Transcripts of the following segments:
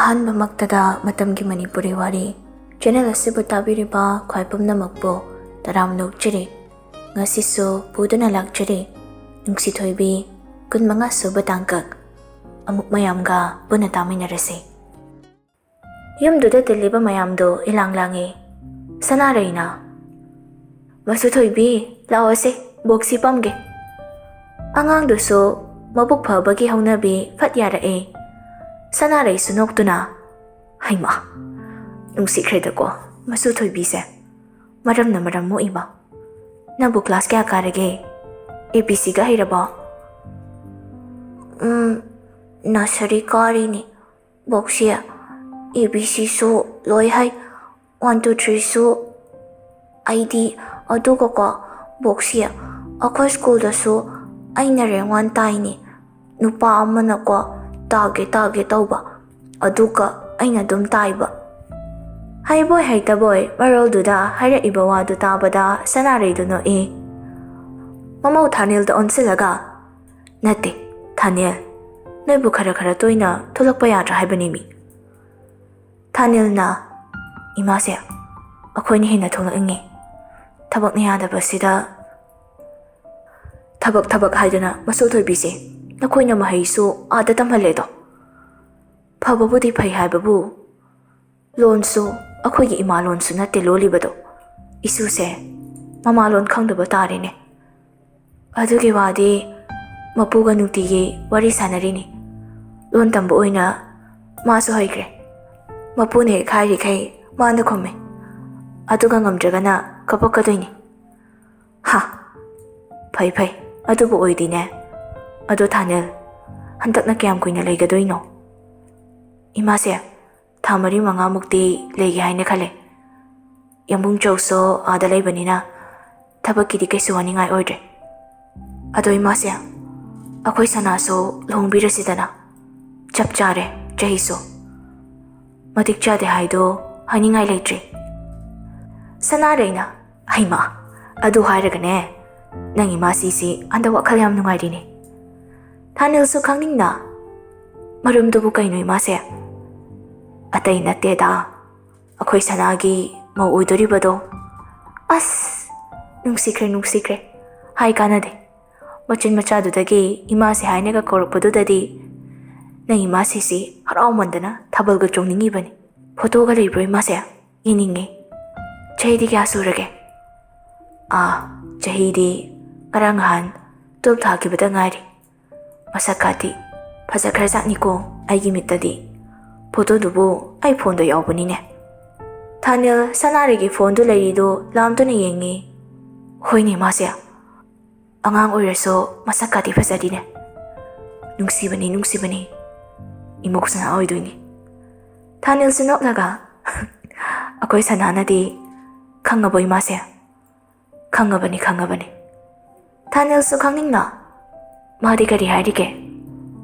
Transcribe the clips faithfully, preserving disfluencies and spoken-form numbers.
ꯑꯍꯥꯟꯕꯃꯛꯇꯗ ꯃꯇꯝꯒꯤ ꯃꯅꯤꯄꯨꯔꯤ ꯋꯥꯔꯤ ꯆꯦꯅꯦꯜ ꯑꯁꯤꯕꯨ ꯇꯥꯕꯤꯔꯤꯕ ꯈ꯭ꯋꯥꯏ ꯄꯨꯝꯅꯃꯛꯄꯨ ꯇꯔꯥꯝꯅ ꯑꯣꯛꯆꯔꯤ꯫ ꯉꯁꯤꯁꯨ ꯄꯨꯗꯨꯅ ꯂꯥꯛꯆꯔꯤ ꯅꯨꯡꯁꯤꯊꯣꯏꯕꯤ ꯀꯨꯟꯃꯉꯥ ꯁꯨꯕ ꯇꯥꯡꯀꯛ꯫ ꯑꯃꯨꯛ ꯃꯌꯥꯝꯒ ꯄꯨꯟꯅ ꯇꯥꯃꯤꯟꯅꯔꯁꯤ꯫ ꯌꯨꯝꯗꯨꯗ ꯇꯤꯜꯂꯤꯕ ꯃꯌꯥꯝꯗꯣ ꯏꯂꯥꯡ ꯂꯥꯡꯉꯤ꯫ ꯁꯅꯥꯔꯩꯅ, "ꯃꯁꯨ ꯊꯣꯏꯕꯤ, ꯂꯥꯛꯑꯣꯁꯦ, ꯕꯣꯛꯁꯤ ꯄꯝꯒꯦ꯫" ꯑꯉꯥꯡꯗꯨꯁꯨ ꯃꯕꯨꯛ ꯐꯕꯒꯤ ꯍꯧꯅꯕꯤ ꯐꯠ ꯌꯥꯔꯛꯑꯦ꯫ ꯁꯅꯥꯔꯩꯁꯨ ꯅꯣꯛꯇꯨꯅ, "ꯍꯩꯃꯥ, ꯅꯨꯡꯁꯤꯈ꯭ꯔꯦꯗꯀꯣ ꯃꯁꯨ ꯊꯣꯏꯕꯤꯁꯦ꯫ ꯃꯔꯝꯅ ꯃꯔꯝ ꯃꯣꯛꯏꯕ꯫ ꯅꯪꯕꯨ ꯀ꯭ꯂꯥꯁ ꯀꯌꯥ ꯀꯥꯔꯒꯦ? ꯑꯦ ꯕꯤ ꯁꯤꯒ ꯍꯩꯔꯕꯣ?" "ꯎꯝ, ꯅꯁꯔꯤ ꯀꯥꯔꯤꯅꯤ꯫ ꯕꯣꯛꯁꯤ ꯑꯦ ꯕꯤ ꯁꯤꯁꯨ ꯂꯣꯏ ꯍꯩ, ꯋꯥꯟ ꯇꯨ ꯊ꯭ꯔꯤꯁꯨ ꯑꯩꯗꯤ꯫ ꯑꯗꯨꯒꯀꯣ, ꯕꯣꯛꯁꯤ, ꯑꯩꯈꯣꯏ ꯁ꯭ꯀꯨꯜꯗꯁꯨ ꯑꯩꯅ ꯔꯦꯡ ꯋꯥꯟ ꯇꯥꯏꯅꯤ꯫ ꯅꯨꯄꯥ ꯑꯃꯅꯀꯣ ꯇꯥꯒꯦ ꯇꯥꯒꯦ ꯇꯧꯕ, ꯑꯗꯨꯒ ꯑꯩꯅ ꯑꯗꯨꯝ ꯇꯥꯏꯕ꯫" ꯍꯩꯕꯣꯏ ꯍꯩꯇꯕꯣꯏ ꯃꯔꯣꯜꯗꯨꯗ ꯍꯥꯏꯔꯛꯏꯕ ꯋꯥꯗꯨ ꯇꯥꯕꯗ ꯁꯅꯥꯔꯩꯗꯨ ꯅꯣꯛꯏ꯫ ꯃꯃꯧ ꯊꯥꯅꯤꯜꯗ ꯑꯣꯟꯁꯤꯜꯂꯒ, "ꯅꯠꯇꯦ, ꯊꯥꯅꯤꯜ, ꯅꯣꯏꯕꯨ ꯈꯔ ꯈꯔ ꯇꯣꯏꯅ ꯊꯣꯛꯂꯛꯄ ꯌꯥꯗ꯭ꯔꯥ ꯍꯥꯏꯕꯅꯦꯃꯤ?" ꯊꯥꯅꯤꯜꯅ, "ꯏꯃꯥꯁꯦ, ꯑꯩꯈꯣꯏꯅ ꯍꯦꯟꯅ ꯊꯣꯛꯂꯛꯅꯤꯡꯉꯤ꯫ ꯊꯕꯛꯅ ꯌꯥꯗꯕꯁꯤꯗ꯫" "ꯊꯕꯛ ꯊꯕꯛ ꯍꯥꯏꯗꯅ ꯃꯁꯨ ꯊꯣꯏꯕꯤꯁꯦ, ꯅꯈꯣꯏꯅ ꯃꯍꯩꯁꯨ ꯑꯥꯗ ꯇꯝꯍꯜꯂꯦꯗꯣ꯫ ꯐꯕꯕꯨꯗꯤ ꯐꯩ ꯍꯥꯏꯕꯕꯨ, ꯂꯣꯟꯁꯨ ꯑꯩꯈꯣꯏꯒꯤ ꯏꯃꯥ ꯂꯣꯟꯁꯨ ꯅꯠꯇꯦ ꯂꯣꯜꯂꯤꯕꯗꯣ꯫ ꯏꯁꯨꯁꯦ ꯃꯃꯥ ꯂꯣꯟ ꯈꯪꯗꯕ ꯇꯥꯔꯦꯅꯦ꯫ ꯑꯗꯨꯒꯤ ꯋꯥꯗꯤ ꯃꯄꯨꯒ ꯅꯨꯡꯇꯤꯒꯤ ꯋꯥꯔꯤ ꯁꯥꯟꯅꯔꯤꯅꯤ꯫ ꯂꯣꯟ ꯇꯝꯕ ꯑꯣꯏꯅ ꯃꯥꯁꯨ ꯍꯩꯈ꯭ꯔꯦ꯫ ꯃꯄꯨꯅ ꯍꯦꯛ ꯍꯥꯏꯔꯤꯈꯩ ꯃꯥꯅ ꯈꯨꯝꯃꯦ꯫ ꯑꯗꯨꯒ ꯉꯝꯗ꯭ꯔꯒꯅ ꯀꯞꯄꯛꯀꯗꯣꯏꯅꯤ꯫" "ꯍꯥ, ꯐꯩ ꯐꯩ, ꯑꯗꯨꯕꯨ ꯑꯣꯏꯗꯤꯅꯦ꯫ ꯑꯗꯣ ꯊꯥꯅꯤꯜ, ꯍꯟꯗꯛꯅ ꯀꯌꯥꯝ ꯀꯨꯏꯅ ꯂꯩꯒꯗꯣꯏꯅꯣ?" "ꯏꯃꯥꯁꯦ, ꯊꯥ ꯃꯔꯤ ꯃꯉꯥꯃꯨꯛꯇꯤ ꯂꯩꯒꯦ ꯍꯥꯏꯅ ꯈꯜꯂꯦ꯫ ꯌꯥꯝꯕꯨꯡ ꯆꯧꯁꯨ ꯑꯥꯗ ꯂꯩꯕꯅꯤꯅ ꯊꯕꯛꯀꯤꯗꯤ ꯀꯩꯁꯨ ꯋꯥꯅꯤꯡꯉꯥꯏ ꯑꯣꯏꯗ꯭ꯔꯦ꯫ ꯑꯗꯣ ꯏꯃꯥꯁꯦ, ꯑꯩꯈꯣꯏ ꯁꯅꯥꯁꯨ ꯂꯨꯍꯣꯡꯕꯤꯔꯁꯤꯗꯅ꯫ ꯆꯞ ꯆꯥꯔꯦ ꯆꯍꯤꯁꯨ꯫ ꯃꯇꯤꯛ ꯆꯥꯗꯦ ꯍꯥꯏꯗꯣ ꯍꯥꯏꯅꯤꯡꯉꯥꯏ ꯂꯩꯇ꯭ꯔꯦ꯫" ꯁꯅꯥꯔꯩꯅ, "ꯍꯩꯃꯥ, ꯑꯗꯨ ꯍꯥꯏꯔꯒꯅꯦ, ꯅꯪ ꯏꯃꯥꯁꯤꯁꯤ ꯍꯟꯗꯛ ꯋꯥꯈꯜ ꯌꯥꯝ ꯅꯨꯡꯉꯥꯏꯔꯤꯅꯦ꯫" ꯊꯥꯅꯤꯜꯁꯨ ꯈꯪꯅꯤꯡꯅ, "ꯃꯔꯝꯗꯨꯕꯨ ꯀꯩꯅꯣ ꯏꯃꯥꯁꯦ?" ꯑꯇꯩ ꯅꯠꯇꯦꯗ, ꯑꯩꯈꯣꯏ ꯁꯅꯥꯒꯤ ꯃꯧ ꯑꯣꯏꯗꯣꯔꯤꯕꯗꯣ꯫ ꯑꯁ, ꯅꯨꯡꯁꯤꯈ꯭ꯔꯦ, ꯅꯨꯡꯁꯤꯈ꯭ꯔꯦ꯫ ꯍꯥꯏ ꯀꯥꯟꯅꯗꯦ꯫ ꯃꯆꯤꯟ ꯃꯆꯥꯗꯨꯗꯒꯤ ꯏꯃꯥꯁꯦ ꯍꯥꯏꯅꯒ ꯀꯧꯔꯛꯄꯗꯨꯗꯗꯤ ꯅꯪ ꯏꯃꯥꯁꯤꯁꯤ ꯍꯔꯥꯎꯃꯟꯗꯅ ꯊꯥꯕꯜꯒ ꯆꯣꯡꯅꯤꯡꯉꯤꯕꯅꯤ꯫ ꯐꯣꯇꯣꯒ ꯂꯩꯕ꯭ꯔꯣ ꯏꯃꯥꯁꯦ? ꯌꯦꯡꯅꯤꯡꯉꯦ꯫ ꯆꯍꯤꯗꯤ ꯀꯌꯥ ꯁꯨꯔꯒꯦ? ꯑꯥ, ꯆꯍꯤꯗꯤ ꯉꯔꯥꯡ ꯅꯍꯥꯟ ꯇꯨꯌꯦꯜꯞ ꯊꯥꯈꯤꯕꯗ ꯉꯥꯏꯔꯤ꯫ ꯃꯁꯛ ꯈꯥꯗꯤ ꯐꯖꯈ꯭ꯔꯖꯥꯠꯅꯤꯀꯣ ꯑꯩꯒꯤ ꯃꯤꯠꯇꯗꯤ꯫ ꯐꯣꯇꯣꯗꯨꯕꯨ ꯑꯩ ꯐꯣꯟꯗ ꯌꯥꯎꯕꯅꯤꯅꯦ꯫ ꯊꯥꯅꯤꯜ ꯁꯅꯥꯔꯩꯒꯤ ꯐꯣꯟꯗꯨ ꯂꯩꯔꯤꯗꯨ ꯂꯥꯝꯗꯨꯅ ꯌꯦꯡꯉꯤ꯫ ꯍꯣꯏꯅꯦ ꯃꯥꯁꯦ꯫ ꯑꯉꯥꯡ ꯑꯣꯏꯔꯁꯨ ꯃꯁꯛ ꯈꯥꯗꯤ ꯐꯖꯔꯤꯅꯦ꯫ ꯅꯨꯡꯁꯤꯕꯅꯤ, ꯅꯨꯡꯁꯤꯕꯅꯤ꯫ ꯏꯃꯧ ꯁꯅꯥ ꯑꯣꯏꯗꯣꯏꯅꯤ꯫ ꯊꯥꯅꯤꯜꯁꯨ ꯅꯣꯛꯂꯒ, ꯑꯩꯈꯣꯏ ꯁꯅꯥꯅꯗꯤ ꯈꯪꯉꯕꯣ ꯏꯃꯥꯁꯦ? ꯈꯪꯉꯕꯅꯤ, ꯈꯪꯉꯕꯅꯤ꯫ ꯊꯥꯅꯤꯜꯁꯨ ꯈꯪꯅꯤꯡꯅ, ꯃꯥꯗꯤ ꯀꯔꯤ ꯍꯥꯏꯔꯤꯒꯦ?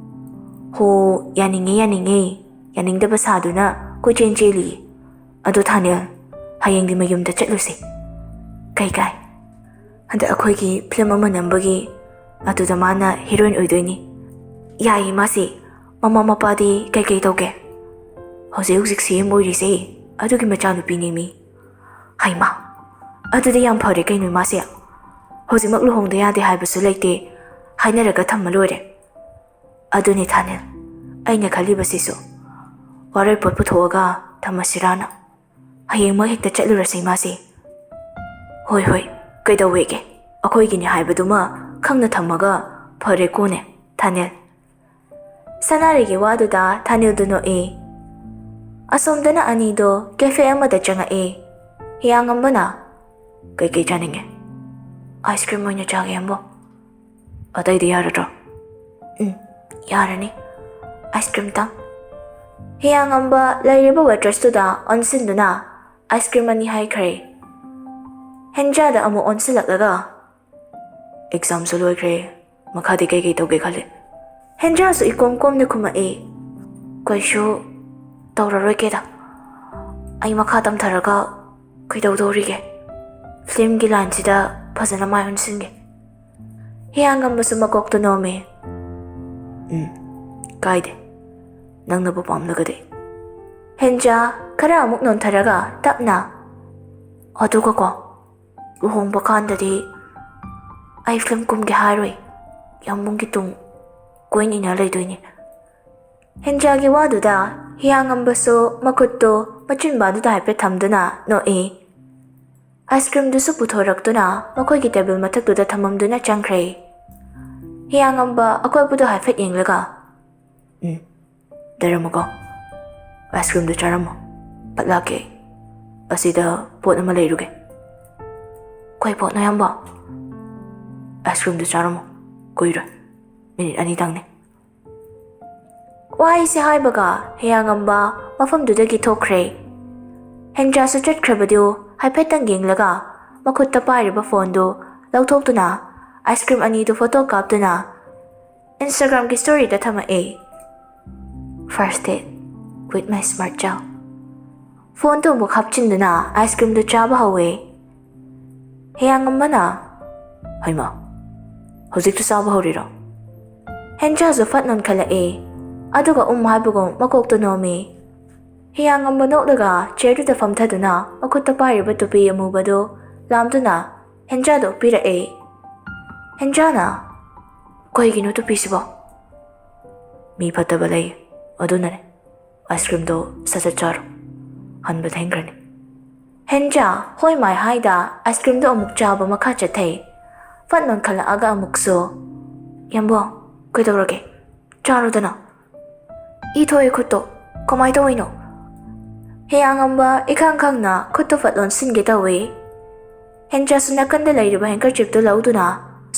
ꯍꯣ, ꯌꯥꯅꯤꯡꯉꯦ, ꯌꯥꯅꯤꯡꯉꯦ꯫ ꯌꯥꯅꯤꯡꯗꯕ ꯁꯥꯗꯨꯅ ꯀꯣꯏꯆꯦꯟ ꯆꯦꯜꯂꯤꯌꯦ꯫ ꯑꯗꯣ ꯊꯥꯅꯤꯜ, ꯍꯌꯦꯡꯗꯤ ꯃꯌꯨꯝꯗ ꯆꯠꯂꯨꯁꯤ꯫ ꯀꯩ ꯀꯥꯏ? ꯍꯟꯗꯛ ꯑꯩꯈꯣꯏꯒꯤ ꯐꯤꯂꯝ ꯑꯃ ꯅꯝꯕꯒꯤ ꯑꯗꯨꯗ ꯃꯥꯅ ꯍꯤꯔꯣꯏꯟ ꯑꯣꯏꯗꯣꯏꯅꯤ꯫ ꯌꯥꯏꯌꯦ ꯃꯥꯁꯦ꯫ ꯃꯃꯥ ꯃꯄꯥꯗꯤ ꯀꯩꯀꯩ ꯇꯧꯒꯦ? ꯍꯧꯖꯤꯛ ꯍꯧꯖꯤꯛ ꯁꯤ ꯑꯦꯝ ꯑꯣꯏꯔꯤꯁꯦ ꯑꯗꯨꯒꯤ ꯃꯆꯥꯅꯨꯄꯤꯅꯦꯃꯤ꯫ ꯍꯩꯃꯥ, ꯑꯗꯨꯗꯤ ꯌꯥꯝ ꯐꯔꯦ ꯀꯩꯅꯣ ꯏꯃꯥꯁꯦ꯫ ꯍꯧꯖꯤꯛꯃꯛ ꯂꯨꯍꯣꯡꯗ ꯌꯥꯗꯦ ꯍꯥꯏꯕꯁꯨ ꯂꯩꯇꯦ, ꯍꯥꯏꯅꯔꯒ ꯊꯝꯃ ꯂꯣꯏꯔꯦ꯫ ꯑꯗꯨꯅꯤ ꯊꯥꯅꯤꯜ, ꯑꯩꯅ ꯈꯜꯂꯤꯕꯁꯤꯁꯨ꯫ ꯋꯥꯔꯣꯏꯄꯣꯠ ꯄꯨꯊꯣꯛꯑꯒ ꯊꯝꯃꯁꯤꯔꯥꯅ꯫ ꯍꯌꯦꯡꯃꯛ ꯍꯦꯛꯇ ꯆꯠꯂꯨꯔꯁꯤ ꯏꯃꯥꯁꯦ꯫ ꯍꯣꯏ ꯍꯣꯏ, ꯀꯩꯗꯧꯋꯦꯒꯦ? ꯑꯩꯈꯣꯏꯒꯤꯅꯤ ꯍꯥꯏꯕꯗꯨꯃ ꯈꯪꯅ ꯊꯝꯃꯒ ꯐꯔꯦꯀꯣꯅꯦ, ꯊꯥꯅꯤꯜ꯫ ꯁꯅꯥꯔꯩꯒꯤ ꯋꯥꯗꯨꯗ ꯊꯥꯅꯤꯜꯗꯨ ꯅꯣꯛꯏ꯫ ꯑꯁꯣꯝꯗꯅ ꯑꯅꯤꯗꯣ ꯀꯦꯐꯦ ꯑꯃꯗ ꯆꯪꯉꯛꯏ꯫ ꯍꯤꯌꯥꯡꯉꯝꯕꯅ, "ꯀꯩꯀꯩ ꯆꯥꯅꯤꯡꯉꯦ?" "ꯑꯥꯏꯁ ꯀ꯭ꯔꯤꯝ ꯑꯣꯏꯅ ꯆꯥꯒꯦ, ꯑꯝꯕꯣ꯫ ꯑꯇꯩꯗꯤ ꯌꯥꯔꯗ꯭ꯔꯣ?" "ꯎꯝ, ꯌꯥꯔꯅꯤ꯫ ꯑꯥꯏꯁ ꯀ꯭ꯔꯤꯝꯇꯪ꯫" ꯍꯤꯌꯥꯡꯉꯝꯕ ꯂꯩꯔꯤꯕ ꯋꯦꯇ꯭ꯔꯦꯁꯇꯨꯗ ꯑꯣꯟꯁꯤꯟꯗꯨꯅ ꯑꯥꯏꯁ ꯀ꯭ꯔꯤꯝ ꯑꯅꯤ ꯍꯥꯏꯈ꯭ꯔꯦ꯫ ꯍꯦꯟꯖꯥꯗ ꯑꯃꯨꯛ ꯑꯣꯟꯁꯤꯜꯂꯛꯂꯒ, "ꯑꯦꯛꯖꯥꯝꯁꯨ ꯂꯣꯏꯈ꯭ꯔꯦ, ꯃꯈꯥꯗꯤ ꯀꯩꯀꯩ ꯇꯧꯒꯦ ꯈꯜꯂꯤ?" ꯍꯦꯟꯖꯥꯁꯨ ꯏꯀꯣꯝ ꯀꯣꯝꯅ ꯈꯨꯝꯃꯛꯏ, "ꯀꯩꯁꯨ ꯇꯧꯔꯔꯣꯏꯒꯦꯗ꯫ ꯑꯩ ꯃꯈꯥ ꯇꯝꯊꯔꯒ ꯀꯩꯗꯧꯗꯧꯔꯤꯒꯦ? ꯐꯤꯂꯝꯒꯤ ꯂꯥꯏꯟꯁꯤꯗ ꯐꯖꯅ ꯃꯥꯏ ꯑꯣꯟꯁꯤꯟꯒꯦ꯫" ꯍꯤꯌꯥꯡꯉꯝꯕꯁꯨ ꯃꯀꯣꯛꯇ ꯅꯣꯝꯃꯤ꯫ "ꯎꯝ, ꯀꯥꯏꯗꯦ, ꯅꯪꯅꯕꯨ ꯄꯥꯝꯂꯒꯗꯤ꯫" ꯍꯦꯟꯖꯥ ꯈꯔ ꯑꯃꯨꯛ ꯅꯣꯟꯊꯔꯒ ꯇꯞꯅ, "ꯑꯗꯨꯒꯀꯣ, ꯂꯨꯍꯣꯡꯕ ꯀꯥꯟꯗꯗꯤ ꯑꯩ ꯐꯤꯂꯝ ꯀꯨꯝꯒꯦ ꯍꯥꯏꯔꯣꯏ, ꯌꯥꯝꯕꯨꯡꯒꯤ ꯇꯨꯡ ꯀꯣꯏꯅ ꯏꯟꯅ ꯂꯩꯗꯣꯏꯅꯤ꯫" ꯍꯦꯟꯖꯥꯒꯤ ꯋꯥꯗꯨꯗ ꯍꯤꯌꯥꯉꯝꯕꯁꯨ ꯃꯈꯨꯠꯇꯨ ꯃꯆꯤꯟꯕꯥꯗꯨꯗ ꯍꯥꯏꯐꯦꯠ ꯊꯝꯗꯨꯅ ꯅꯣꯛꯏ꯫ ꯑꯥꯏꯁ ꯀ꯭ꯔꯤꯝꯗꯨꯁꯨ ꯄꯨꯊꯣꯔꯛꯇꯨꯅ ꯃꯈꯣꯏꯒꯤ ꯇꯦꯕꯜ ꯃꯊꯛꯇꯨꯗ ꯊꯝꯃꯝꯗꯨꯅ ꯆꯪꯈ꯭ꯔꯦ꯫ ꯍꯤꯌꯥꯉꯝꯕ ꯑꯀꯣꯏꯕꯗꯨ ꯍꯥꯏꯐꯦꯠ ꯌꯦꯡꯂꯒ, "ꯎꯝ, ꯂꯩꯔꯝꯃꯨꯀꯣ, ꯑꯥꯏꯁ ꯀ꯭ꯔꯤꯝꯗꯨ ꯆꯥꯔꯝꯃꯣ, ꯐꯠ ꯂꯥꯛꯀꯦ ꯑꯩ꯫ ꯑꯁꯤꯗ ꯄꯣꯠ ꯑꯃ ꯂꯩꯔꯨꯒꯦ꯫" "ꯀꯩ ꯄꯣꯠꯅꯣ, ꯏꯌꯥꯝꯕ?" "Ice ꯀ꯭ꯔꯤꯝꯗꯨ ꯆꯥꯔꯝꯃꯣ, ꯀꯨꯏꯔꯣꯏ, minute ꯑꯅꯤꯇꯪꯅꯤ꯫" ꯋꯥꯍꯩꯁꯦ ꯍꯥꯏꯕꯒ ꯍꯤꯌꯥꯉꯝꯕ ꯃꯐꯝꯗꯨꯗꯒꯤ ꯊꯣꯛꯈ꯭ꯔꯦ꯫ ꯍꯦꯟꯖꯥꯁꯨ ꯆꯠꯈ꯭ꯔꯕꯗꯨ ꯍꯥꯏꯐꯦꯠꯇꯪ ꯌꯦꯡꯂꯒ ꯃꯈꯨꯠꯇ ꯄꯥꯏꯔꯤꯕ ꯐꯣꯟꯗꯨ ꯂꯧꯊꯣꯛꯇꯨꯅ ꯑꯥꯏꯁ ꯀ꯭ꯔꯤꯝ ꯑꯅꯤꯗꯨ photo ꯀꯥꯞꯇꯨꯅ Instagram-ꯒꯤ story-ꯗ ꯊꯝꯃꯛꯑꯦ꯫ "First date with my smart chow꯫" ꯐꯣꯟꯗꯨ ꯑꯃꯨꯛ ꯍꯥꯞꯆꯤꯟꯗꯨꯅ ꯑꯥꯏꯁ ꯀ꯭ꯔꯤꯝꯗꯨ ꯆꯥꯕ ꯍꯧꯋꯦ꯫ ꯍꯤꯌꯥꯉꯝꯕꯅ, "ꯍꯩꯃꯥ, ꯍꯧꯖꯤꯛꯇ ꯆꯥꯕ ꯍꯧꯔꯤꯔꯣ?" ꯍꯦꯟꯖꯥꯁꯨ ꯐꯠ ꯅꯣꯟꯈꯠꯂꯛꯑꯦ, ꯑꯗꯨꯒ ꯎꯝ ꯍꯥꯏꯕꯒꯨꯝ ꯃꯀꯣꯛꯇꯨ ꯅꯣꯝꯃꯤ꯫ ꯍꯤꯌꯥꯉꯝꯕ ꯅꯣꯛꯂꯒ chair-ꯗꯨꯗ ꯐꯝꯊꯗꯨꯅ ꯃꯈꯨꯠꯇ ꯄꯥꯏꯔꯤꯕ ꯇꯨꯄꯤ ꯑꯃꯨꯕꯗꯨ ꯂꯥꯝꯗꯨꯅ ꯍꯦꯟꯖꯥꯗ ꯎꯞꯄꯤꯔꯛꯑꯦ꯫ ꯍꯦꯟꯖꯥꯅ, "ꯀꯩꯒꯤꯅꯣ ꯇꯨꯄꯤꯁꯤꯕꯣ?" "ꯃꯤ ꯐꯠꯇꯕ ꯂꯩ, ꯑꯗꯨꯅꯅꯦ꯫ ꯑꯥꯏꯁ ꯀ꯭ꯔꯤꯝꯗꯣ ꯁꯠ ꯁꯠ ꯆꯥꯔꯣ, ꯍꯟꯕ ꯊꯦꯡꯈ꯭ꯔꯅꯤ꯫" ꯍꯦꯟꯖꯥ ꯍꯣꯏ ꯃꯥꯏ ꯍꯥꯏꯗ ꯑꯥꯏꯁ ꯀ꯭ꯔꯤꯝꯗꯣ ꯑꯃꯨꯛ ꯆꯥꯕ ꯃꯈꯥ ꯆꯠꯊꯩ꯫ ꯐꯠ ꯅꯣꯟꯈꯠꯂꯛꯑꯒ ꯑꯃꯨꯛꯁꯨ, "ꯏꯌꯥꯝꯕꯣ, ꯀꯩꯗꯧꯔꯒꯦ? ꯆꯥꯔꯣꯗꯅ꯫" "ꯏ ꯊꯣꯛꯑꯦ ꯈꯨꯠꯇꯣ, ꯀꯃꯥꯏ ꯇꯧꯋꯤꯅꯣ?" ꯍꯤꯌꯥꯉꯝꯕ ꯏꯈꯪ ꯈꯪꯅ ꯈꯨꯠꯇꯣ ꯐꯠ ꯂꯣꯟꯁꯤꯟꯒꯦ ꯇꯧꯏ꯫ ꯍꯦꯟꯖꯥꯁꯨ ꯅꯥꯀꯟꯗ ꯂꯩꯔꯤꯕ handkerchief-ꯇꯨ ꯂꯧꯗꯨꯅ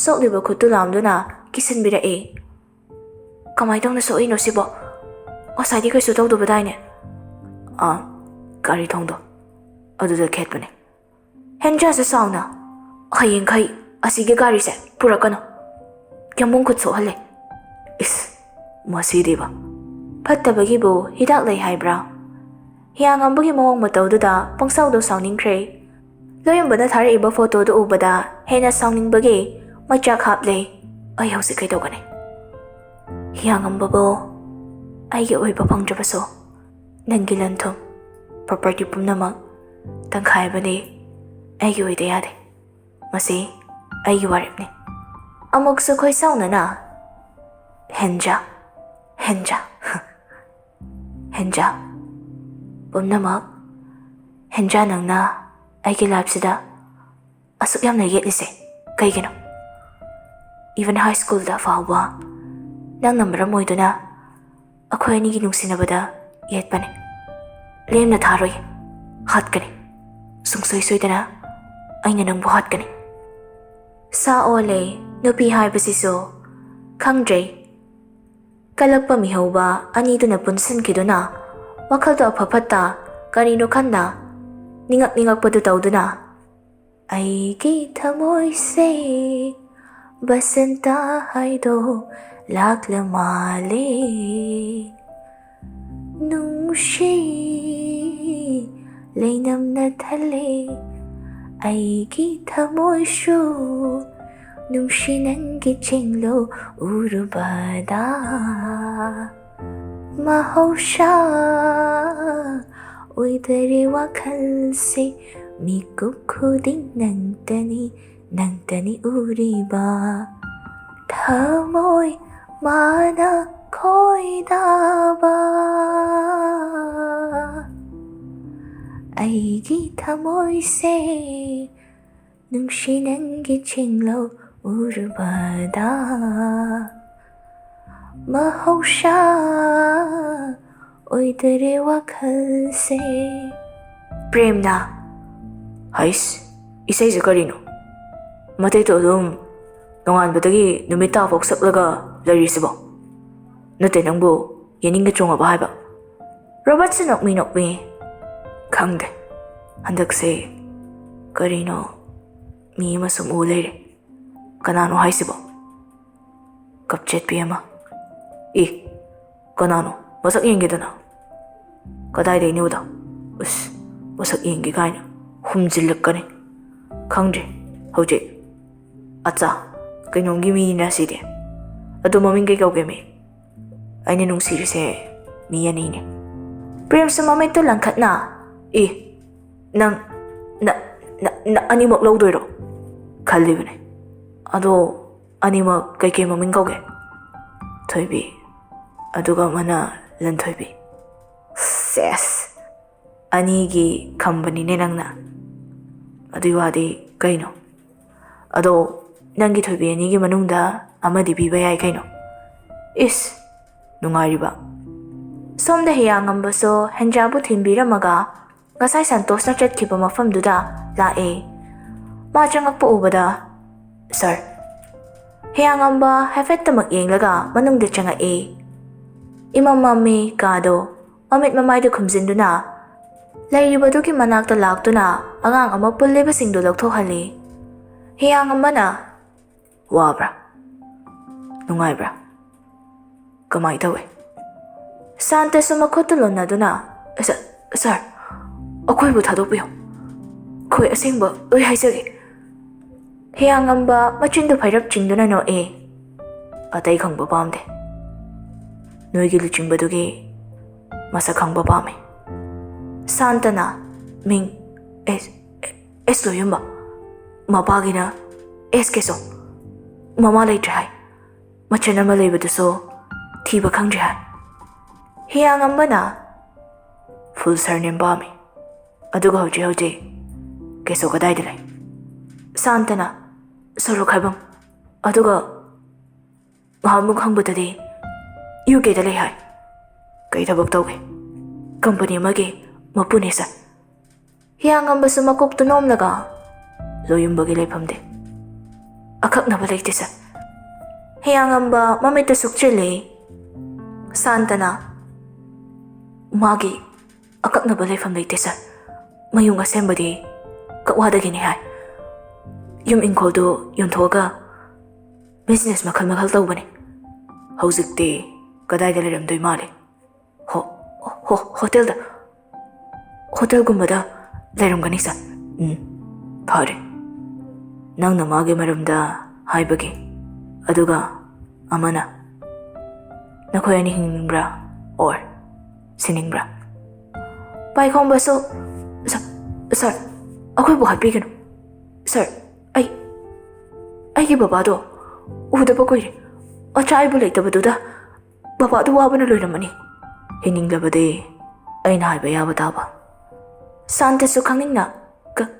ꯁꯣꯛꯂꯤꯕ ꯈꯨꯠꯇꯨ ꯂꯥꯝꯗꯨꯅ ꯀꯤꯁꯤꯟꯕꯤꯔꯛꯏ꯫ "ꯀꯃꯥꯏ ꯇꯧꯅ ꯁꯣꯛꯏꯅꯣ ꯁꯤꯕꯣ? ꯉꯁꯥꯏꯗꯤ ꯀꯩꯁꯨ ꯇꯧꯗꯕꯗꯥꯏꯅꯦ?" "ꯑꯥ, ꯒꯥꯔꯤ ꯊꯣꯡꯗꯣ ꯑꯗꯨꯗ ꯈꯦꯠꯄꯅꯦ꯫" ꯍꯦꯟꯖꯥꯁꯨ ꯁꯥꯎꯅ, "ꯍꯌꯦꯡꯈꯩ ꯑꯁꯤꯒꯤ ꯒꯥꯔꯤꯁꯦ ꯄꯨꯔꯛꯀꯅꯨ, ꯌꯥꯝꯕꯨꯡ ꯈꯨꯠ ꯁꯣꯛꯍꯜꯂꯦ꯫" "ꯏꯁ, ꯃꯁꯤꯗꯤꯕ, ꯐꯠꯇꯕꯒꯤꯕꯨ ꯍꯤꯗꯥꯛ ꯂꯩ ꯍꯥꯏꯕ꯭ꯔꯥ?" ꯍꯤꯌꯥꯉꯝꯕꯒꯤ ꯃꯑꯣꯡ ꯃꯇꯧꯗꯨꯗ ꯄꯪꯁꯥꯎꯗ ꯁꯥꯎꯅꯤꯡꯈ꯭ꯔꯦ꯫ ꯂꯣꯌꯝꯕꯅ ꯊꯥꯔꯛꯏꯕ photo-ꯗꯨ ꯎꯕꯗ ꯍꯦꯟꯅ ꯁꯥꯎꯅꯤꯡꯕꯒꯤ ꯃꯩꯆꯥꯛ ꯍꯥꯞꯂꯦ꯫ "ꯑꯩ ꯍꯧꯖꯤꯛ ꯀꯩꯗꯧꯒꯅꯤ? ꯍꯤꯌꯥꯉꯝꯕꯕꯨ ꯑꯩꯒꯤ ꯑꯣꯏꯕ ꯐꯪꯗ꯭ꯔꯕꯁꯨ, ꯅꯪꯒꯤ ꯂꯟ ꯊꯨꯝ, property ꯄꯨꯝꯅꯃꯛ ꯇꯪꯈꯥꯏ ꯑꯃꯗꯤ ꯑꯩꯒꯤ ꯑꯣꯏꯗ ꯌꯥꯗꯦ꯫ ꯃꯁꯤ ꯑꯩꯒꯤ ꯋꯥꯔꯦꯞꯅꯤ꯫ ꯑꯃꯨꯛꯁꯨ ꯈꯣꯏꯁꯥꯎꯅꯅ, "ꯍꯦꯟꯖꯥ, ꯍꯦꯟꯖꯥ, ꯍꯦꯟꯖꯥ, ꯄꯨꯝꯅꯃꯛ ꯍꯦꯟꯖꯥ, ꯅꯪꯅ ꯑꯩꯒꯤ life ꯁꯤꯗ ꯑꯁꯨꯛ ꯌꯥꯝꯅ ꯌꯦꯠꯂꯤꯁꯦ ꯀꯩꯒꯤꯅꯣ? Even high school ꯗ ꯐꯥꯎꯕ ꯅꯪꯅ ꯃꯔꯝ ꯑꯣꯏꯗꯨꯅ ꯑꯩꯈꯣꯏ ꯑꯅꯤꯒꯤ ꯅꯨꯡꯁꯤꯅꯕꯗ ꯌꯦꯠꯄꯅꯤ꯫ ꯂꯦꯝꯅ ꯊꯥꯔꯣꯏ, ꯍꯥꯠꯀꯅꯤ꯫ ꯁꯨꯡꯁꯣꯏ ꯁꯣꯏꯗꯅ ꯑꯩꯅ ꯅꯪꯕꯨ ꯍꯥꯠꯀꯅꯤ꯫" ꯁꯥ ꯑꯣꯜꯂꯦ ꯅꯨꯄꯤ ꯍꯥꯏꯕꯁꯤꯁꯨ꯫ ꯈꯪꯗ꯭ꯔꯦ, ꯀꯜꯂꯛꯄ ꯃꯤꯍꯧꯕ ꯑꯅꯤꯗꯨꯅ ꯄꯨꯟꯁꯤꯟꯈꯤꯗꯨꯅ ꯋꯥꯈꯜꯗꯣ ꯑꯐ ꯐꯠꯇ ꯀꯔꯤꯅꯣ ꯈꯟꯅ ꯅꯤꯡꯉꯛ ꯅꯤꯡꯉꯛꯄꯗꯨ ꯇꯧꯗꯨꯅ, "ꯑꯩꯒꯤ ꯊꯃꯣꯏꯁꯦ ꯕꯁꯟꯇ ꯍꯥꯏꯗꯣ ꯂꯥꯛꯂ ꯃꯥꯜꯂꯦ, ꯅꯨꯡꯁꯤ ꯂꯩꯅꯝꯅ ꯊꯜꯂꯦ ꯑꯩꯒꯤ ꯊꯃꯣꯏꯁꯨ, ꯅꯨꯡꯁꯤ ꯅꯪꯒꯤ ꯆꯤꯡꯂꯧ ꯎꯔꯨꯕꯗ꯫ ꯃꯍꯧꯁꯥ ꯑꯣꯏꯗꯔꯦ ꯋꯥꯈꯜꯁꯦ, ꯃꯤꯀꯨꯞ ꯈꯨꯗꯤꯡ ꯅꯪꯇꯅꯤ, ꯅꯪꯇꯅꯤ ꯎꯔꯤꯕ, ꯊꯃꯣꯏ ꯃꯥꯅ ꯈꯣꯏꯗꯥꯕ꯫ ꯑꯩꯒꯤ ꯊꯃꯣꯏꯁꯦ ꯅꯨꯡꯁꯤ ꯅꯪꯒꯤ ꯆꯤꯡꯂꯧ ꯎꯔꯨꯕꯗ, ꯃꯍꯧꯁꯥ ꯑꯣꯏꯗꯔꯦ ꯋꯥꯈꯜꯁꯦ꯫" ꯄ꯭ꯔꯦꯝꯅ, "ꯍꯩꯁ, ꯏꯁꯩꯁꯦ ꯀꯔꯤꯅꯣ? ꯃꯇꯩꯗꯣ ꯑꯗꯨꯝ ꯅꯣꯡꯉꯥꯟꯕꯗꯒꯤ ꯅꯨꯃꯤꯠ ꯇꯥꯐꯥꯎ ꯁꯛꯂꯒ ꯂꯩꯔꯤꯁꯤꯕꯣ? ꯅꯠꯇꯦ, ꯅꯪꯕꯨ ꯌꯦꯅꯤꯡꯒ ꯆꯣꯡꯉꯕ ꯍꯥꯏꯕ?" ꯔꯣꯕꯔꯠꯁꯨ ꯅꯣꯛꯃꯤ ꯅꯣꯛꯃꯤ, "ꯈꯪꯗꯦ, ꯍꯟꯗꯛꯁꯦ ꯀꯔꯤꯅꯣ ꯃꯤ ꯑꯃ ꯁꯨꯝ ꯎ ꯂꯩꯔꯦ꯫ ꯀꯅꯥꯅꯣ ꯍꯥꯏꯁꯤꯕꯣ?" ꯀꯞꯆꯦꯠꯄꯤ ꯑꯃ, "ꯏ, ꯀꯅꯥꯅꯣ? ꯃꯁꯛ ꯌꯦꯡꯒꯦꯗꯅ꯫" "ꯀꯗꯥꯏꯗꯩꯅꯣꯗ? ꯎꯁ, ꯃꯁꯛ ꯌꯦꯡꯒꯦ ꯀꯥꯏꯅ ꯍꯨꯝꯖꯤꯜꯂꯛꯀꯅꯤ꯫ ꯈꯪꯗ꯭ꯔꯦ ꯍꯧꯖꯤꯛ꯫ ꯑꯠꯆꯥ, ꯀꯩꯅꯣꯝꯒꯤ ꯃꯤꯅꯤꯅ ꯁꯤꯗꯤ꯫ ꯑꯗꯨ ꯃꯃꯤꯡ ꯀꯩ ꯀꯧꯒꯦ ꯃꯤ? ꯑꯩꯅ ꯅꯨꯡꯁꯤꯔꯤꯁꯦ ꯃꯤ ꯑꯅꯤꯅꯦ꯫" ꯄ꯭ꯔꯦꯝꯁꯨ ꯃꯃꯤꯠꯇꯨ ꯂꯪꯈꯠꯅ, "ꯏ, ꯅꯪ, ꯅ, ꯅ, ꯅ ꯑꯅꯤꯃꯛ ꯂꯧꯗꯣꯏꯔꯣ?" ꯈꯜꯂꯤꯕꯅꯦ꯫ "ꯑꯗꯣ ꯑꯅꯤꯃꯛ ꯀꯩꯀꯩ ꯃꯃꯤꯡ ꯀꯧꯒꯦ?" "ꯊꯣꯏꯕꯤ, ꯑꯗꯨꯒ ꯑꯃꯅ ꯂꯟꯊꯣꯏꯕꯤ"꯫ "ꯁꯦꯁ, ꯑꯅꯤꯒꯤ ꯈꯝꯕꯅꯤꯅꯦ ꯅꯪꯅ꯫ ꯑꯗꯨꯏ ꯋꯥꯗꯤ ꯀꯩꯅꯣ? ꯑꯗꯣ ꯅꯪꯒꯤ ꯊꯣꯏꯕꯤ ꯑꯅꯤꯒꯤ ꯃꯅꯨꯡꯗ ꯑꯃꯗꯤ ꯄꯤꯕ ꯌꯥꯏ ꯀꯩꯅꯣ꯫ ꯏꯁ, ꯅꯨꯡꯉꯥꯏꯔꯤꯕ?" ꯁꯣꯝꯗ ꯍꯤꯌꯥꯡꯉꯝꯕꯁꯨ ꯍꯦꯟꯖꯥꯕꯨ ꯊꯤꯟꯕꯤꯔꯝꯃꯒ ꯉꯁꯥꯏ ꯁꯟꯇꯣꯁꯅ ꯆꯠꯈꯤꯕ ꯃꯐꯝꯗꯨꯗ ꯂꯥꯛꯑꯦ꯫ ꯃꯥ ꯆꯪꯉꯛꯄ ꯎꯕꯗ, "ꯁꯥꯔ"꯫ ꯍꯤꯌꯥꯡꯉꯝꯕ ꯍꯥꯏꯐꯦꯠꯇꯃꯛ ꯌꯦꯡꯂꯒ ꯃꯅꯨꯡꯗ ꯆꯪꯉꯛꯑꯦ꯫ ꯏꯃꯝ ꯃꯝꯃꯤ ꯀꯥꯗꯣ꯫ ꯃꯃꯤꯠ ꯃꯃꯥꯏꯗ ꯈꯨꯝꯖꯤꯟꯗꯨꯅ ꯂꯩꯔꯤꯕꯗꯨꯒꯤ ꯃꯅꯥꯛꯇ ꯂꯥꯛꯇꯨꯅ ꯑꯉꯥꯡ ꯑꯃ ꯄꯨꯜꯂꯤꯕꯁꯤꯡꯗꯨ ꯂꯧꯊꯣꯛꯍꯜꯂꯤ꯫ ꯍꯤꯌꯥꯡꯉꯝꯕꯅ, "ꯋꯥꯕ꯭ꯔꯥ? ꯅꯨꯡꯉꯥꯏꯕ꯭ꯔꯥ? ꯀꯃꯥꯏ ꯇꯧꯏ?" ꯁꯥꯟꯇꯁꯨ ꯃꯈꯨꯠꯇꯨ ꯂꯣꯟꯅꯗꯨꯅ, "ꯁ-, ꯁꯥꯔ, ꯑꯩꯈꯣꯏꯕꯨ ꯊꯥꯗꯣꯛꯄꯤꯌꯨ꯫ ꯑꯩꯈꯣꯏ ꯑꯁꯦꯡꯕ ꯂꯣꯏ ꯍꯥꯏꯖꯒꯦ"꯫ ꯍꯤꯌꯥꯡꯉꯝꯕ ꯃꯆꯤꯟꯗꯨ ꯐꯩꯔꯞ ꯆꯤꯡꯗꯨꯅ ꯅꯣꯛꯑꯦ꯫ "ꯑꯇꯩ ꯈꯪꯕ ꯄꯥꯝꯗꯦ꯫ ꯅꯣꯏꯒꯤ ꯂꯨꯆꯤꯡꯕꯗꯨꯒꯤ ꯃꯁꯛ ꯈꯪꯕ ꯄꯥꯝꯃꯤ"꯫ ꯁꯥꯟꯇꯅ, "ꯃꯤꯡ?" "ꯑꯦꯁ, ꯑꯦꯁ ꯂꯣꯌꯨꯝꯕ꯫ ꯃꯄꯥꯒꯤꯅ ꯑꯦꯁ ꯀꯦꯁꯣ꯫ ꯃꯃꯥ ꯂꯩꯇ꯭ꯔꯦ ꯍꯥꯏ꯫ ꯃꯆꯟ ꯑꯃ ꯂꯩꯕꯗꯨꯁꯨ ꯊꯤꯕ ꯈꯪꯗ꯭ꯔꯦ ꯍꯥꯏ"꯫ ꯍꯤꯌꯥꯡꯉꯝꯕꯅ, "ꯐꯨꯜ ꯁꯔꯅꯦꯝ ꯄꯥꯝꯃꯤ꯫ ꯑꯗꯨꯒ ꯍꯧꯖꯤꯛ ꯍꯧꯖꯤꯛ ꯀꯦꯁꯣ ꯀꯗꯥꯏꯗ ꯂꯩ?" ꯁꯥꯟꯇꯅ, "ꯁꯣꯔꯣꯛ ꯈꯥꯏꯕꯝ꯫ ꯑꯗꯨꯒ ꯉꯍꯥꯟꯃꯨꯛ ꯍꯪꯕꯗꯗꯤ ꯌꯨ ꯀꯦꯗ ꯂꯩ ꯍꯥꯏ"꯫ "ꯀꯩ ꯊꯕꯛ ꯇꯧꯒꯦ?" "ꯀꯝꯄꯅꯤ ꯑꯃꯒꯤ ꯃꯄꯨꯅꯦ ꯁꯥꯔ"꯫ ꯍꯤꯌꯥꯡꯉꯝꯕꯁꯨ ꯃꯀꯣꯛꯇꯨ ꯅꯣꯝꯂꯒ, "ꯂꯣꯌꯨꯝꯕꯒꯤ ꯂꯩꯐꯝꯗꯤ?" "ꯑꯀꯛꯅꯕ ꯂꯩꯇꯦ ꯁꯥꯔ"꯫ ꯍꯤꯌꯥꯡꯉꯝꯕ ꯃꯃꯤꯠꯇ ꯁꯨꯛꯆꯤꯜꯂꯤ꯫ ꯁꯥꯟꯇꯅ, "ꯃꯥꯒꯤ ꯑꯀꯛꯅꯕ ꯂꯩꯐꯝ ꯂꯩꯇꯦ ꯁꯥꯔ꯫ ꯃꯌꯨꯝ ꯑꯁꯦꯡꯕꯗꯤ ꯀꯛꯋꯥꯗꯒꯤꯅꯤ ꯍꯥꯏ꯫ ꯌꯨꯝ ꯏꯪꯈꯣꯜꯗꯨ ꯌꯣꯟꯊꯣꯛꯑꯒ ꯕꯤꯖꯤꯅꯦꯁ ꯃꯈꯜ ꯃꯈꯜ ꯇꯧꯕꯅꯤ꯫ ꯍꯧꯖꯤꯛꯇꯤ ꯀꯗꯥꯏꯗ ꯂꯩꯔꯝꯗꯣꯏ ꯃꯥꯜꯂꯤ?" "ꯍꯣ-, ꯍꯣ-, ꯍꯣꯇꯦꯜꯗ, ꯍꯣꯇꯦꯜꯒꯨꯝꯕꯗ ꯂꯩꯔꯝꯒꯅꯤ ꯁꯥꯔ"꯫ "ꯎꯝ, ꯐꯔꯦ꯫ ꯅꯪꯅ ꯃꯥꯒꯤ ꯃꯔꯝꯗ ꯍꯥꯏꯕꯒꯤ꯫ ꯑꯗꯨꯒ ꯑꯃꯅ, ꯅꯈꯣꯏ ꯑꯅꯤ ꯍꯤꯡꯅꯤꯡꯕ꯭ꯔꯥ ꯑꯣꯔ ꯁꯤꯅꯤꯡꯕ꯭ꯔꯥ?" ꯄꯥꯏꯈꯣꯝꯕꯁꯨ, "ꯁ-, ꯁꯥꯔ, ꯑꯩꯈꯣꯏꯕꯨ ꯍꯥꯠꯄꯤꯒꯅꯨ꯫ ꯁꯥꯔ, ꯑꯩ, ꯑꯩꯒꯤ ꯕꯕꯥꯗꯣ ꯎꯗꯕ ꯀꯨꯏꯔꯦ꯫ ꯑꯆꯥ, ꯑꯩꯕꯨ ꯂꯩꯇꯕꯗꯨꯗ ꯕꯕꯥꯗꯨ ꯋꯥꯕꯅ ꯂꯣꯏꯔꯝꯃꯅꯤ꯫" ꯍꯤꯡꯅꯤꯡꯂꯕꯗꯤ ꯑꯩꯅ ꯍꯥꯏꯕ ꯌꯥꯕ ꯇꯥꯕ꯫ ꯁꯥꯟꯇꯁꯨ ꯈꯪꯅꯤꯡꯅ, "ꯀ-,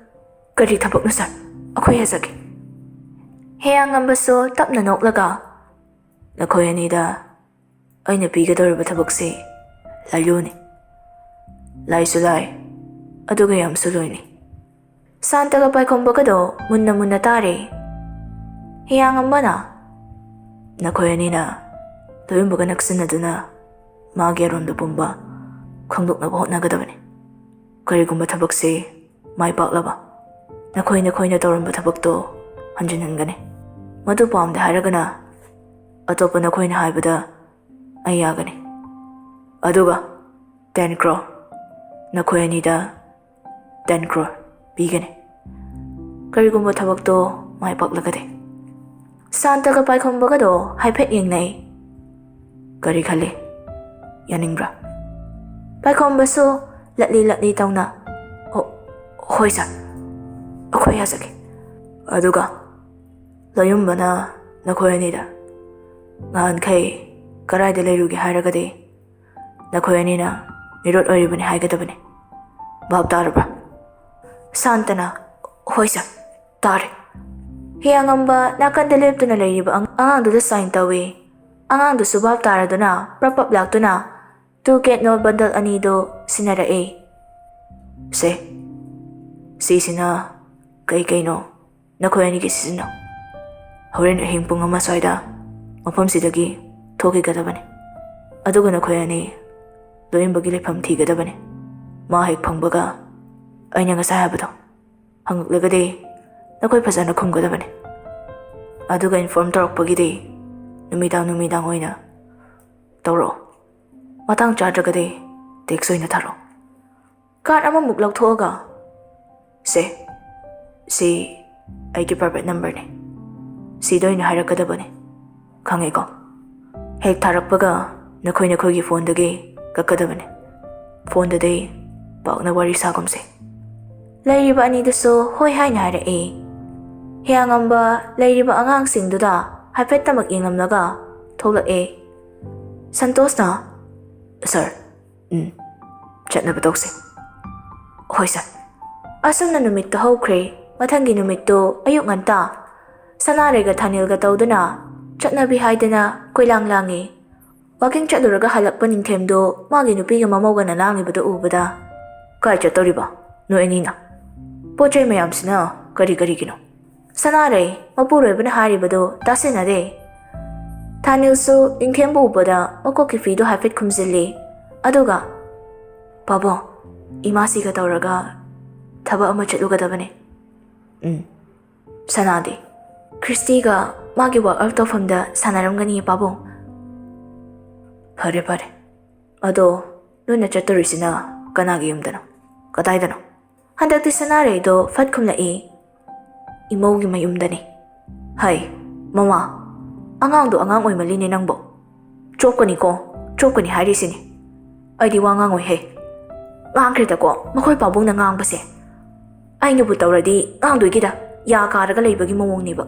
ꯀꯔꯤ ꯊꯕꯛꯅꯣ ꯁꯥꯔ? ꯑꯩꯈꯣꯏ ꯍꯥꯏꯖꯒꯦ꯫" ꯍꯤꯌꯥꯡꯉꯝꯕꯁꯨ ꯇꯞꯅ ꯅꯣꯛꯂꯒ, "ꯅꯈꯣꯏ ꯑꯅꯤꯗ ꯑꯩꯅ ꯄꯤꯒꯗꯧꯔꯤꯕ ꯊꯕꯛꯁꯤ ꯂꯥꯏꯂꯨꯅꯤ꯫ ꯂꯥꯏꯁꯨ ꯂꯥꯏ, ꯑꯗꯨꯒ ꯌꯥꯝꯁꯨ ꯂꯣꯏꯅꯤ꯫" ꯁꯥꯟꯇꯒ ꯄꯥꯏꯈꯣꯝꯕꯒꯗꯣ ꯃꯨꯟꯅ ꯃꯨꯟꯅ ꯇꯥꯔꯦ꯫ ꯍꯤꯌꯥꯡꯉꯝꯕꯅ, "ꯅꯈꯣꯏ ꯑꯅꯤꯅ ꯂꯣꯌꯨꯝꯕꯒ ꯅꯛꯁꯤꯟꯅꯗꯨꯅ ꯃꯥꯒꯤ ꯑꯔꯣꯟꯕ ꯄꯨꯝꯕ ꯈꯪꯗꯣꯛꯅꯕ ꯍꯣꯠꯅꯒꯗꯕꯅꯤ꯫ ꯀꯔꯤꯒꯨꯝꯕ ꯊꯕꯛꯁꯤ ꯃꯥꯏ ꯄꯥꯛꯂꯕ, ꯅꯈꯣꯏ ꯅꯈꯣꯏꯅ ꯇꯧꯔꯝꯕ ꯊꯕꯛꯇꯣ ꯍꯟꯖꯤꯟꯍꯟꯒꯅꯤ꯫ ꯃꯗꯨ ꯄꯥꯝꯗꯦ ꯍꯥꯏꯔꯒꯅ ꯑꯇꯣꯞꯄ ꯅꯈꯣꯏꯅ ꯍꯥꯏꯕꯗ ꯑꯩ ꯌꯥꯒꯅꯤ꯫ ꯑꯗꯨꯒ ten crore, ꯅꯈꯣꯏ ꯑꯅꯤꯗ ten crore ꯄꯤꯒꯅꯤ, ꯀꯔꯤꯒꯨꯝꯕ ꯊꯕꯛꯇꯣ ꯃꯥꯏ ꯄꯥꯛꯂꯒꯗꯤ꯫" ꯁꯥꯟꯇꯒ ꯄꯥꯏꯈꯣꯝꯕꯒꯗꯣ ꯍꯥꯏꯐꯦꯠ ꯌꯦꯡꯅꯩ꯫ "ꯀꯔꯤ ꯈꯜꯂꯤ? ꯌꯥꯅꯤꯡꯕ꯭ꯔꯥ?" ꯄꯥꯏꯈꯣꯝꯕꯁꯨ ꯂꯠꯂꯤ ꯂꯠꯂꯤ ꯇꯧꯅ, "ꯍꯣ-, ꯍꯣꯏ ꯁꯥꯔ, ꯑꯩꯈꯣꯏ ꯌꯥꯖꯒꯦ꯫" ꯑꯗꯨꯒ ꯂꯣꯌꯨꯝꯕꯅ ꯅꯈꯣꯏ ꯑꯅꯤꯗ, "ꯅꯍꯥꯟꯈꯩ ꯀꯔꯥꯏꯗ ꯂꯩꯔꯨꯒꯦ ꯍꯥꯏꯔꯒꯗꯤ ꯅꯈꯣꯏ ꯑꯅꯤꯅ ꯃꯤꯔꯣꯠ ꯑꯣꯏꯔꯤꯕꯅꯤ ꯍꯥꯏꯒꯗꯕꯅꯤ꯫ ꯚꯥꯞ ꯇꯥꯔꯕ꯭ꯔꯥ?" ꯁꯥꯟꯇꯅ, "ꯍꯣꯏ ꯁꯥꯔ, ꯇꯥꯔꯦ꯫" ꯍꯤꯌꯥꯡꯉꯝꯕ ꯅꯥꯀꯟꯗ ꯂꯦꯞꯇꯨꯅ ꯂꯩꯔꯤꯕ ꯑꯉ-, ꯑꯉꯥꯡꯗꯨꯗ ꯁꯥꯏꯟ ꯇꯧꯏ꯫ ꯑꯉꯥꯡꯗꯨꯁꯨ ꯚꯥꯞ ꯇꯥꯔꯗꯨꯅ ꯄ꯭ꯔꯞ ꯄ꯭ꯔꯞ ꯂꯥꯛꯇꯨꯅ two cat note bundle ꯑꯅꯤꯗꯨ ꯁꯤꯟꯅꯔꯛꯏ꯫ "ꯁꯦ, ꯁꯤꯁꯤꯅ ꯀꯩ ꯀꯩꯅꯣ ꯅꯈꯣꯏ ꯑꯅꯤꯒꯤ ꯁꯤꯖꯤꯟꯅꯧ꯫ ꯍꯣꯔꯦꯟ ꯑꯍꯤꯡ ꯄꯨꯡ ꯑꯃ ꯁ꯭ꯋꯥꯏꯗ ꯃꯐꯝꯁꯤꯗꯒꯤ ꯊꯣꯛꯈꯤꯒꯗꯕꯅꯤ꯫ ꯑꯗꯨꯒ ꯅꯈꯣꯏ ꯑꯅꯤ ꯂꯣꯌꯨꯝꯕꯒꯤ ꯂꯩꯐꯝ ꯊꯤꯒꯗꯕꯅꯤ꯫ ꯃꯥ ꯍꯦꯛ ꯐꯪꯕꯒ ꯑꯩꯅ ꯉꯁꯥꯏ ꯍꯥꯏꯕꯗꯣ ꯍꯪꯂꯛꯂꯒꯗꯤ ꯅꯈꯣꯏ ꯐꯖꯅ ꯈꯨꯝꯒꯗꯕꯅꯤ꯫ ꯑꯗꯨꯒ ꯏꯟꯐꯣꯔꯝ ꯇꯧꯔꯛꯄꯒꯤꯗꯤ ꯅꯨꯃꯤꯗꯥꯡ ꯅꯨꯃꯤꯗꯥꯡ ꯑꯣꯏꯅ ꯇꯧꯔꯛꯑꯣ꯫ ꯃꯇꯥꯡ ꯆꯥꯗ꯭ꯔꯒꯗꯤ ꯇꯦꯛꯁ ꯑꯣꯏꯅ ꯊꯥꯔꯛꯑꯣ꯫" ꯀꯥꯔꯠ ꯑꯃꯃꯨꯛ ꯂꯧꯊꯣꯛꯑꯒ, "ꯁꯦ, ꯁꯤ ꯑꯩꯒꯤ ꯄ꯭ꯔꯥꯏꯚꯦꯠ ꯅꯝꯕꯔꯅꯤ꯫ ꯁꯤꯗ ꯑꯣꯏꯅ ꯍꯥꯏꯔꯛꯀꯗꯕꯅꯤ꯫ ꯈꯪꯉꯦꯀꯣ? ꯍꯦꯛ ꯊꯥꯔꯛꯄꯒ ꯅꯈꯣꯏ ꯅꯈꯣꯏꯒꯤ ꯐꯣꯟꯗꯒꯤ ꯀꯛꯀꯗꯕꯅꯤ꯫ ꯐꯣꯟꯗꯗꯤ ꯄꯥꯛꯅ ꯋꯥꯔꯤ ꯁꯥꯒꯨꯝꯁꯦ꯫ ꯂꯩꯔꯤꯕ ꯑꯅꯤꯗꯨꯁꯨ ꯍꯣꯏ ꯍꯥꯏꯅ ꯍꯥꯏꯔꯛꯏ꯫ ꯍꯤꯌꯥꯉꯝꯕ ꯂꯩꯔꯤꯕ ꯑꯉꯥꯡꯁꯤꯡꯗꯨꯗ ꯍꯥꯏꯐꯦꯠꯇꯃꯛ ꯌꯦꯡꯂꯝꯂꯒ ꯊꯣꯛꯂꯛꯑꯦ꯫ ꯁꯟꯇꯣꯁꯅ, "ꯁꯥꯔ, ꯎꯝ, ꯆꯠꯅꯕ ꯇꯧꯁꯦ꯫" "ꯍꯣꯏ ꯁꯥꯔ꯫" ꯑꯁꯨꯝꯅ ꯅꯨꯃꯤꯠꯇꯨ ꯍꯧꯈ꯭ꯔꯦ꯫ ꯃꯊꯪꯒꯤ ꯅꯨꯃꯤꯠꯇꯨ ꯑꯌꯨꯛ ꯉꯟꯇꯥ ꯁꯅꯥꯔꯩꯒ ꯊꯥꯅꯤꯜꯒ ꯇꯧꯗꯨꯅ ꯆꯠꯅꯕꯤ ꯍꯥꯏꯗꯅ ꯀꯣꯏꯂꯥꯡ ꯂꯥꯡꯉꯤ꯫ ꯋꯥꯀꯤꯡ ꯆꯠꯂꯨꯔꯒ ꯍꯜꯂꯛꯄ ꯅꯤꯡꯊꯦꯝꯗꯨ ꯃꯥꯒꯤ ꯅꯨꯄꯤꯒ ꯃꯃꯧꯒꯅ ꯂꯥꯡꯂꯤꯕꯗꯨ ꯎꯕꯗ, "ꯀꯥꯏ ꯆꯠꯇꯧꯔꯤꯕ ꯅꯣꯏ ꯑꯅꯤꯅ? ꯄꯣꯠ ꯆꯩ ꯃꯌꯥꯝꯁꯤꯅ ꯀꯔꯤ ꯀꯔꯤꯒꯤꯅꯣ?" ꯁꯅꯥꯔꯩ ꯃꯄꯨꯔꯣꯏꯕꯅ ꯍꯥꯏꯔꯤꯕꯗꯨ ꯇꯥꯁꯤꯟꯅꯗꯦ꯫ ꯊꯥꯅꯤꯜꯁꯨ ꯅꯤꯡꯊꯦꯝꯕꯨ ꯎꯕꯗ ꯃꯀꯣꯛꯀꯤ ꯐꯤꯗꯨ ꯍꯥꯏꯐꯦꯠ ꯈꯨꯝꯖꯤꯜꯂꯤ꯫ ꯑꯗꯨꯒ, "ꯄꯥꯕꯨꯡ, ꯏꯃꯥꯁꯤꯒ ꯇꯧꯔꯒ ꯊꯕꯛ ꯑꯃ ꯆꯠꯂꯨꯒꯗꯕꯅꯦ꯫" "ꯎꯝ, ꯁꯅꯥꯗꯤ?" "ꯈ꯭ꯔꯤꯁꯇꯤꯒ ꯃꯥꯒꯤ ꯋꯥꯛ ꯑꯥꯎꯠ ꯇꯧꯐꯝꯗ ꯁꯥꯟꯅꯔꯝꯒꯅꯤ, ꯄꯥꯕꯨꯡ꯫" "ꯐꯔꯦ, ꯐꯔꯦ꯫ ꯑꯗꯣ ꯅꯣꯏꯅ ꯆꯠꯇꯣꯔꯤꯁꯤꯅ ꯀꯅꯥꯒꯤ ꯌꯨꯝꯗꯅꯣ? ꯀꯗꯥꯏꯗꯅꯣ?" ꯍꯟꯗꯛꯇꯤ ꯁꯅꯥꯔꯩꯗꯣ ꯐꯠ ꯈꯨꯝꯂꯛꯏ, "ꯏꯃꯧꯒꯤ ꯃꯌꯨꯝꯗꯅꯤ꯫" "ꯍꯩ, ꯃꯃꯥ, ꯑꯉꯥꯡꯗꯣ ꯑꯉꯥꯡ ꯑꯣꯏꯃꯜꯂꯤꯅꯦ ꯅꯪꯕꯣ꯫ ꯆꯣꯞꯀꯅꯤꯀꯣ, ꯆꯣꯞꯀꯅꯤ ꯍꯥꯏꯔꯤꯁꯤꯅꯤ꯫ ꯑꯩꯗꯤ ꯋꯥ ꯉꯥꯡꯉꯣꯏꯍꯦ꯫ ꯉꯥꯡꯈ꯭ꯔꯦꯗꯀꯣ ꯃꯈꯣꯏ ꯄꯥꯕꯨꯡꯅ ꯉꯥꯡꯕꯁꯦ꯫ ꯑꯩꯅꯕꯨ ꯇꯧꯔꯗꯤ ꯉꯥꯡꯗꯣꯏꯒꯤꯗ ꯌꯥ ꯀꯥꯔꯒ ꯂꯩꯕꯒꯤ ꯃꯑꯣꯡꯅꯦꯕ꯫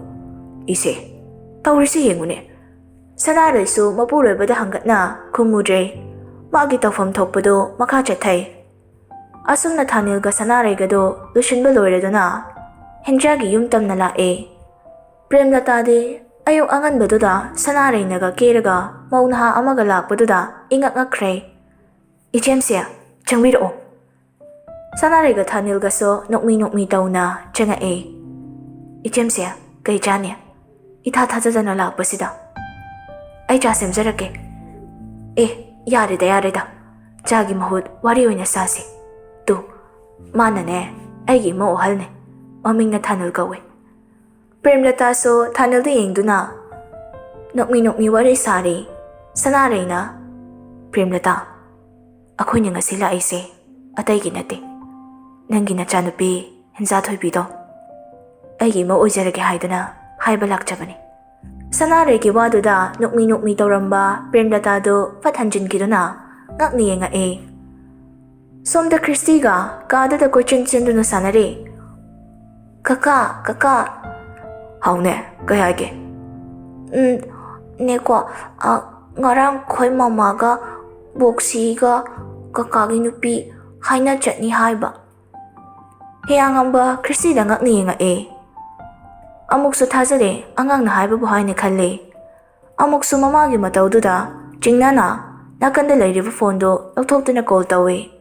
ꯏꯁꯦ, ꯇꯧꯔꯤꯁꯤ ꯌꯦꯡꯉꯨꯅꯦ꯫" ꯁꯅꯥꯔꯩꯁꯨ ꯃꯄꯨꯔꯣꯏꯕꯗ ꯍꯪꯒꯠꯅ ꯈꯨꯝꯃꯨꯗ꯭ꯔꯦ꯫ ꯃꯥꯒꯤ ꯇꯧꯐꯝ ꯊꯣꯛꯄꯗꯨ ꯃꯈꯥ ꯆꯠꯊꯩ꯫ ꯑꯁꯨꯝꯅ ꯊꯥꯅꯤꯜꯒ ꯁꯅꯥꯔꯩꯒꯗꯣ ꯂꯣꯏꯁꯤꯟꯕ ꯂꯣꯏꯔꯗꯨꯅ ꯍꯦꯟꯖꯥꯒꯤ ꯌꯨꯝ ꯇꯝꯅ ꯂꯥꯛꯑꯦ꯫ ꯄ꯭ꯔꯦꯝꯂꯇꯥꯗꯤ ꯑꯌꯨꯛ ꯑꯉꯟꯕꯗꯨꯗ ꯁꯅꯥꯔꯩꯅꯒ ꯀꯦꯔꯒ ꯃꯧ ꯅꯍꯥ ꯑꯃꯒ ꯂꯥꯛꯄꯗꯨꯗ ꯏꯉꯛ ꯉꯛꯈ꯭ꯔꯦ꯫ "ꯏꯆꯦꯝꯁꯦ, ꯆꯪꯕꯤꯔꯛꯑꯣ꯫" ꯁꯅꯥꯔꯩꯒ ꯊꯥꯅꯤꯜꯒꯁꯨ ꯅꯣꯛꯃꯤ ꯅꯣꯛꯃꯤ ꯇꯧꯅ ꯆꯪꯉꯛꯑꯦ꯫ "ꯏꯆꯦꯝꯁꯦ, ꯀꯩ ꯆꯥꯅꯤ? ꯏꯊꯥ ꯊꯥꯖꯗꯅ ꯂꯥꯛꯄꯁꯤꯗ꯫" "ꯑꯩ ꯆꯥ ꯁꯦꯝꯖꯔꯛꯀꯦ꯫" "ꯑꯦ, ꯌꯥꯔꯦꯗ, ꯌꯥꯔꯦꯗ꯫ ꯆꯥꯒꯤ ꯃꯍꯨꯠ ꯋꯥꯔꯤ ꯑꯣꯏꯅ ꯁꯥꯁꯤ꯫ ꯇꯨ, ꯃꯥꯅꯅꯦ, ꯑꯩꯒꯤ ꯏꯃꯧ ꯑꯍꯜꯅꯦ꯫ ꯃꯃꯤꯡꯅ ꯊꯥꯅꯤꯜ ꯀꯧꯋꯦ꯫" ꯄ꯭ꯔꯦꯝꯂꯇꯥꯁꯨ ꯊꯥꯅꯤꯜꯗ ꯌꯦꯡꯗꯨꯅ ꯅꯣꯛꯃꯤ ꯅꯣꯛꯃꯤ ꯋꯥꯔꯤ ꯁꯥꯔꯤ꯫ ꯁꯅꯥꯔꯩꯅ, "ꯄ꯭ꯔꯦꯝꯂꯇꯥ, ꯑꯩꯈꯣꯏꯅ ꯉꯁꯤ ꯂꯥꯛꯏꯁꯦ ꯑꯇꯩꯒꯤ ꯅꯠꯇꯦ, ꯅꯪꯒꯤ ꯅꯆꯥꯅꯨꯄꯤ ꯍꯦꯟꯖꯥꯊꯣꯏꯕꯤꯗꯣ ꯑꯩꯒꯤ ꯏꯃꯧ ꯑꯣꯏꯖꯔꯒꯦ ꯍꯥꯏꯗꯨꯅ ꯍꯥꯏꯕ ꯂꯥꯛꯆꯕꯅꯤ꯫" ꯁꯅꯥꯔꯩꯒꯤ ꯋꯥꯗꯨꯗ ꯅꯣꯛꯃꯤ ꯅꯣꯛꯃꯤ ꯇꯧꯔꯝꯕ ꯄ꯭ꯔꯦꯝꯂꯇꯥꯗꯨ ꯐꯠ ꯍꯟꯖꯤꯟꯈꯤꯗꯨꯅ ꯉꯛꯅ ꯌꯦꯡꯉꯛꯑꯦ꯫ ꯁꯣꯝꯗ ꯈ꯭ꯔꯤꯁꯇꯤꯒ ꯀꯥꯗꯨꯗ ꯀꯣꯏꯆꯦꯟ ꯆꯦꯟꯗꯨꯅ ꯁꯥꯟꯅꯔꯤ꯫ "ꯀꯀꯥ, ꯀꯀꯥ!" "ꯍꯥꯎꯅꯦ, ꯀꯩ ꯍꯥꯏꯒꯦ?" "ꯎꯝ, ꯅꯦꯀꯣ, ꯑ, ꯉꯔꯥꯡ ꯈꯣꯏ ꯃꯃꯥꯒ ꯕꯣꯛꯁꯤꯒ ꯀꯀꯥꯒꯤ ꯅꯨꯄꯤ ꯍꯥꯏꯅ ꯆꯠꯅꯤ ꯍꯥꯏꯕ꯫" ꯍꯤꯌꯥꯉꯝꯕ ꯈ꯭ꯔꯤꯁꯇꯤꯗ ꯉꯛꯅ ꯌꯦꯡꯉꯛꯑꯦ꯫ ꯑꯃꯨꯛꯁꯨ ꯊꯥꯖꯗꯦ ꯑꯉꯥꯡꯅ ꯍꯥꯏꯕꯕꯨ ꯍꯥꯏꯅ ꯈꯜꯂꯦ꯫ ꯑꯃꯨꯛꯁꯨ ꯃꯃꯥꯒꯤ ꯃꯇꯧꯗꯨꯗ ꯆꯤꯡꯅꯅ ꯅꯥꯀꯟꯗ ꯂꯩꯔꯤꯕ ꯐꯣꯟꯗꯨ ꯂꯧꯊꯣꯛꯇꯨꯅ ꯀꯣꯜ ꯇꯧꯏ꯫